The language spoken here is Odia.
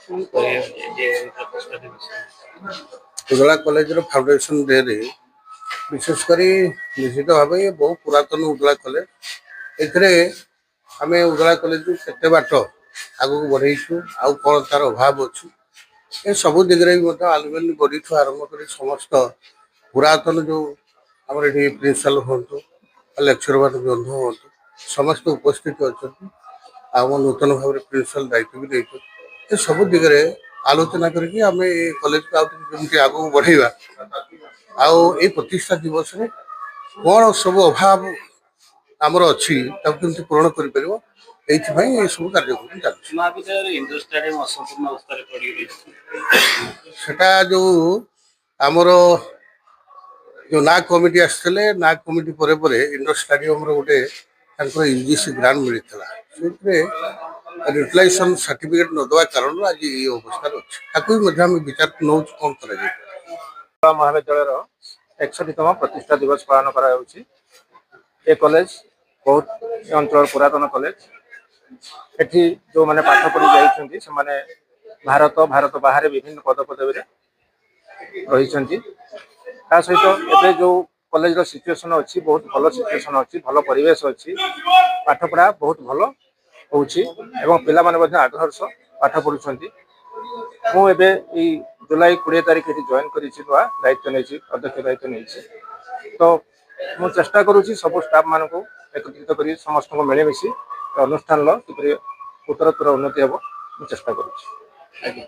କଣ କହିବେ ଯେ ପ୍ରତିଷ୍ଠା ଦିବସ? ଉଦଳା କଲେଜର ଫାଉଣ୍ଡେସନ ଡେରେ ବିଶେଷ କରି ନିଶ୍ଚିତ ଭାବେ ଏ ବହୁ ପୁରାତନ ଉଦଳା କଲେଜ। ଏଥିରେ ଆମେ ଉଦଳା କଲେଜକୁ କେତେ ବାଟ ଆଗକୁ ବଢ଼େଇଛୁ ଆଉ କ'ଣ ତାର ଅଭାବ ଅଛି, ଏ ସବୁ ଦିଗରେ ବି ମଧ୍ୟ ଆଲୁମିନି ବଡ଼ିଠୁ ଆରମ୍ଭ କରି ସମସ୍ତ ପୁରାତନ ଯେଉଁ ଆମର ଏଠି ପ୍ରିନ୍ସିପାଲ ହୁଅନ୍ତୁ, ଲେକ୍ଚର ମାନେ ବନ୍ଧୁ ହୁଅନ୍ତୁ, ସମସ୍ତେ ଉପସ୍ଥିତ ଅଛନ୍ତି। ଆଉ ଆମ ନୂତନ ଭାବରେ ପ୍ରିନ୍ସିପାଲ ଦାୟିତ୍ୱ ବି ନେଇଛନ୍ତି। ଏ ସବୁ ଦିଗରେ ଆଲୋଚନା କରିକି ଆମେ ଏ କଲେଜକୁ ଆଉ ଟିକେ ଯେମିତି ଆଗକୁ ବଢ଼େଇବା ଆଉ ଏଇ ପ୍ରତିଷ୍ଠା ଦିବସରେ କ'ଣ ସବୁ ଅଭାବ ଆମର ଅଛି, ତାକୁ କେମିତି ପୂରଣ କରିପାରିବ, ଏଇଥିପାଇଁ ଏସବୁ କାର୍ଯ୍ୟକ୍ରମ ଚାଲୁଛି। ମହାବିଦ୍ୟାଳୟରେ ଇଣ୍ଡୋର ଷ୍ଟାଡିୟମ ଅସମ୍ପୂର୍ଣ୍ଣ ଅବସ୍ଥାରେ ପଡ଼ିକି ରହିଛି। ସେଟା ଯୋଉ ଆମର ଯୋଉ ନାକ୍ କମିଟି ଆସିଥିଲେ, ନାକ୍ କମିଟି ପରେ ପରେ ଇଣ୍ଡୋର ଷ୍ଟାଡିୟମର ଗୋଟେ ତାଙ୍କର ୟୁଜିସି ଗ୍ରାଣ୍ଟ ମିଳିଥିଲା। ସେଥିରେ ୟୁଟିଲାଇଜେସନ ସାର୍ଟିଫିକେଟ ନ ଦେବା କାରଣରୁ ଆଜି ଏଇ ଅବସ୍ଥାରେ ଅଛି। ତାକୁ ବି ମଧ୍ୟ ଆମେ ବିଚାରକୁ ନେଉଛୁ, କ'ଣ କରାଯାଇପାରିବ। ମହାବିଦ୍ୟାଳୟର 61ତମ ପ୍ରତିଷ୍ଠା ଦିବସ ପାଳନ କରାଯାଉଛି। ଏ କଲେଜ ବହୁତ ଏ ଅଞ୍ଚଳର ପୁରାତନ କଲେଜ। ଏଠି ଯେଉଁମାନେ ପାଠ ପଢ଼ି ଯାଇଛନ୍ତି, ସେମାନେ ଭାରତ, ଭାରତ ବାହାରେ ବିଭିନ୍ନ ପଦପଦବୀରେ ରହିଛନ୍ତି। ତା ସହିତ ଏବେ ଯେଉଁ କଲେଜର ସିଚୁଏସନ୍ ଅଛି, ବହୁତ ଭଲ ସିଚୁଏସନ୍ ଅଛି, ଭଲ ପରିବେଶ ଅଛି। ପାଠପଢ଼ା ବହୁତ ଭଲ ହେଉଛି ଏବଂ ପିଲାମାନେ ମଧ୍ୟ ଆଗ୍ରହର ସହ ପାଠ ପଢ଼ୁଛନ୍ତି। ମୁଁ ଏବେ ଏଇ ଜୁଲାଇ 20 ତାରିଖ ଏଠି ଜଏନ୍ କରିଛି, ନୂଆ ଦାୟିତ୍ୱ ନେଇଛି, ଅଧ୍ୟକ୍ଷ ଦାୟିତ୍ୱ ନେଇଛି। ତ ମୁଁ ଚେଷ୍ଟା କରୁଛି ସବୁ ଷ୍ଟାଫ୍ ମାନଙ୍କୁ ଏକତ୍ରିତ କରି ସମସ୍ତଙ୍କୁ ମିଳିମିଶି ଏ ଅନୁଷ୍ଠାନର କିପରି ଉତ୍ତରୋତ୍ତର ଉନ୍ନତି ହେବ, ମୁଁ ଚେଷ୍ଟା କରୁଛି, ଆଜ୍ଞା।